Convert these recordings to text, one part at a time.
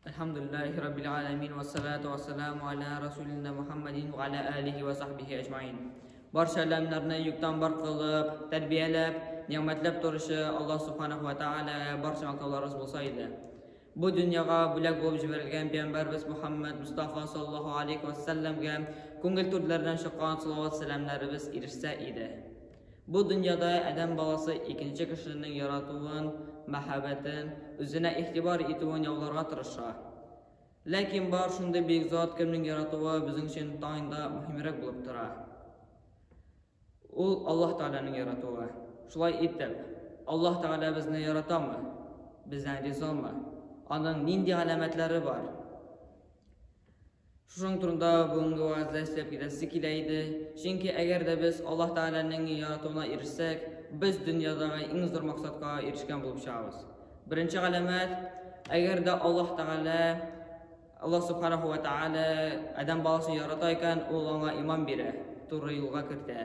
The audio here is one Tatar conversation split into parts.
Әлхәмдүлилләһи раббил галәмин вассалату вассаламу аля расулина Мухаммадин ва аля алихи ва сахбихи әҗмаин. Барча әләмнәрне юктан бар кылып, тәрбияләп, нигъмәтләп торучы Аллаһ субханаху ва таалагә барча мактауларыбыз булса иде. Бу дөньяга бүләк булып җибәрелгән пәйгамбәрбез Мухаммад Мустафа саллаллаһу алейхи ва сәлләмгә күңел түрләреннән чыккан салават сәламнәребез ирешсә иде. Бу дөньяда адәм баласы икенче кешенең яратуын, мәхәббәтен, үзенә игътибар итүен яуларга тырыша. Ләкин бар шундый бөек зат кемнең яратуы безнең өчен тагын да мөһимрәк булып тора. Ул Аллаһ Тәгаләнең яратуы. Шулай итеп, Аллаһ Тәгалә безне яратамы? Бездән ризамы? Аның нинди галәмәтләре бар? Шушының турында бүгенге вәгазьдә сөйләп китәсе килә иде. Чөнки әгәр дә без Аллаһ Тәгаләнең яратуына ирешсәк, без дөньядагы иң зур максатка ирешкән булып чыгабыз. Беренче галәмәт, әгәр дә Аллаһ Тәгалә Аллаһ Субханаху ва Тәгалә адәм баласын ярата икән, ул аңа иман бирә, туры юлга кертә.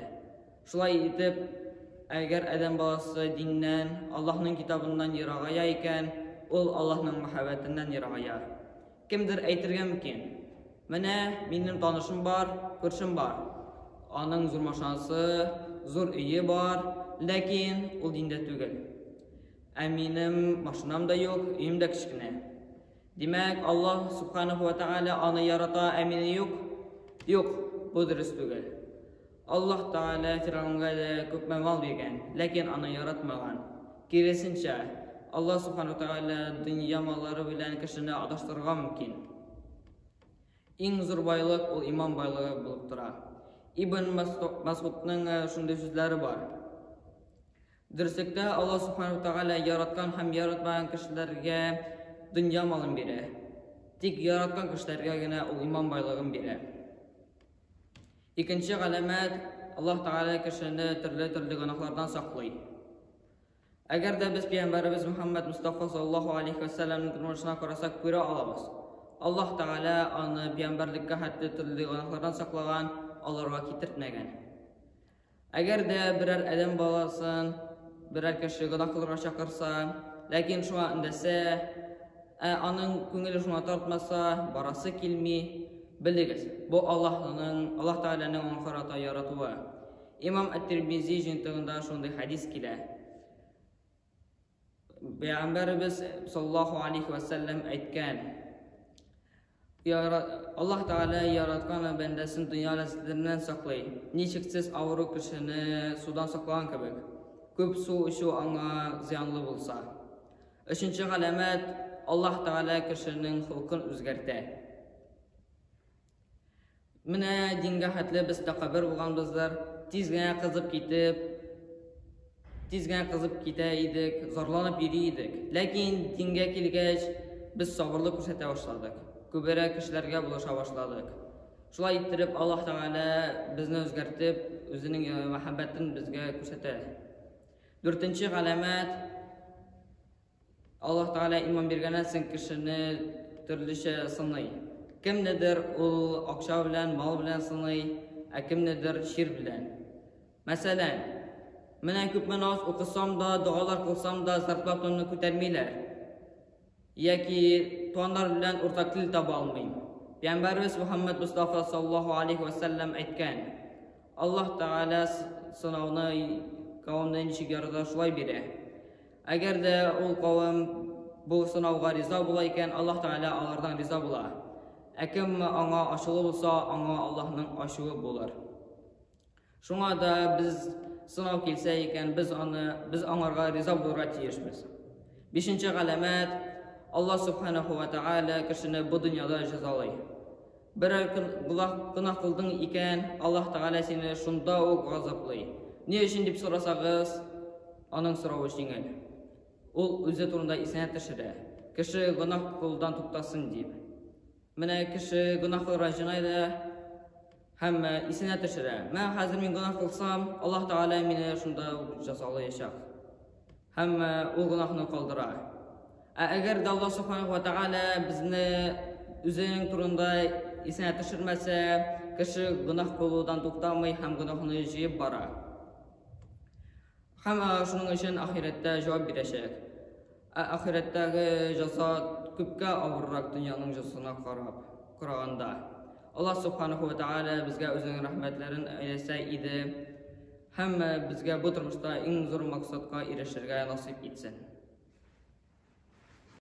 Шулай итеп, әгәр адәм баласы диннән, Аллаһның китабыннан ерагая икән, ул Аллаһның мәхәббәтеннән ерагая. Кемдер әйтергә мөмкин, Менә минем танышым бар, күршем бар. Аның зур машинасы, зур өе бар, ләкин ул диндә түгел. Ә минем машинам да юк, өем дә кечкенә. Димәк, Аллаһ субханаху ва тааля аны ярата, ә мине юк? Юк, бу дөрес түгел. Аллаһ Тәгалә Фиргавенгә дә күпме мал биргән, ләкин аны яратмаган. Киресенчә, Аллаһ Субхану Тәгалә дөнья маллары белән кешене адаштырырга мөмкин. Иң зур байлык ул иман байлыгы булып тора. Ибн Масгудның шундый сүзләре бар. Дөреслектә Аллаһ Субхану Тәгалә яраткан һәм яратмаган кешеләргә дөнья малын бирә. Тик яраткан кешеләргә генә ул иман байлыгын бирә. Икенче галәмәт, Аллаһ Тәгалә кешене төрле-төрле гөнаһлардан саклый. Әгәр дә без пәйгамбәребез Мөхәммәд Мустафа саллаллаһу алейхи ва сәлламның тормышына карасак, күрә алабыз. Аллаһ Тәгалә аны пәйгамбәрлеккә хәтле төрле гөнаһлардан саклаган, аларга китертмәгән. Әгәр дә берәр адәм баласын берәр кеше гөнаһ кылырга чакырса, ләкин шуңа өндәсә, ә аның күңеле шуңа тартмаса, барасы килми, белегез, бу Аллаһның, Аллаһ Тәгаләнең аңа карата яратуы. Имам Ат-Тирмизи җыентыгында шундый хәдис килә. Пәйгамбәребез саллаллаһу алейхи ва сәлләм әйткән: Аллаһ Тәгалә яраткан бәндәсен дөнья ләззәтләреннән саклый. Ничек сез авыру кешене судан саклаган кебек. Күп су эчү аңа зыянлы булса. Өченче галәмәт, Аллаһ Тәгалә кешенең холкын үзгәртә. Менә дингә хәтле без тәкәббер булганбыздыр, тиз генә кызып китеп, тиз генә кызып китә идек, зарланып йөри идек. Ләкин дингә килгәч, без сабырлык күрсәтә башладык. Күбрәк кешеләргә булыша башладык. Шулай иттереп, Аллаһ Тәгалә безне үзгәртеп, үзенең э, мәхәббәтен безгә күрсәтә. Дүртенче галәмәт Аллаһ Тәгалә иман биргәннән соң кешене төрлечә сыный. Кемнедер ул акча белән, мал белән сыный, ә кемнедер чир белән. Мәсәлән, менә күпме намаз укысам да, догалар кылсам да, зарплатамны күтәрмиләр. Яки туганнар белән уртак тел таба алмыйм. Пәйгамбәребез Мухаммад Мустафа саллаллаһу алейхи ва сәлләм әйткән: Аллаһ Тәгалә сынауны кавемне ничек ярата, шулай бирә. Әгәр дә ул кавем бу сынауга риза була икән, Аллаһ Тәгалә алардан риза була. Ә кем аңа ачулы булса, аңа Аллаһның ачуы булыр. Шуңа да без сынау килсә икән, без аны без аңарга риза булырга тиешбез. Бишенче галәмәт Аллаһ субханаху ва тааля кешене бу дөньяда җәзалый. Берәр көн гөнаһ кылдың икән, Аллаһ Тәгалә сине шунда ук газаплый. Ни өчен дип сорасагыз, аның соравы җиңел. Ул үзе турында исенә төшерә. Кеше гөнаһ кылудан туктасын дип. Менә кеше гөнаһ кылырга җыена да һәм исенә төшерә. Менә хәзер мин гөнаһ кылсам, Аллаһ Тәгалә мине шунда ук җәзалаячак. Һәм ул гөнаһны калдыра. Ә әгәр дә Аллаһ Субханаһу ва Тәгалә безне үзенең турында исенә төшермәсә, кеше гөнаһ кылудан туктамый һәм гөнаһны җыеп бара. Һәм шуның өчен ахирәттә җавап бирәчәк. Ә ахирәттәге җәза күпкә авыррак дөньяның җәзасына карап, караганда. Аллаһ Субханаху ва Тааля безгә үзенең рәхмәтләрен әйләсә иде һәм безгә бу тормышта иң зур максатка ирешергә насыйп итсен.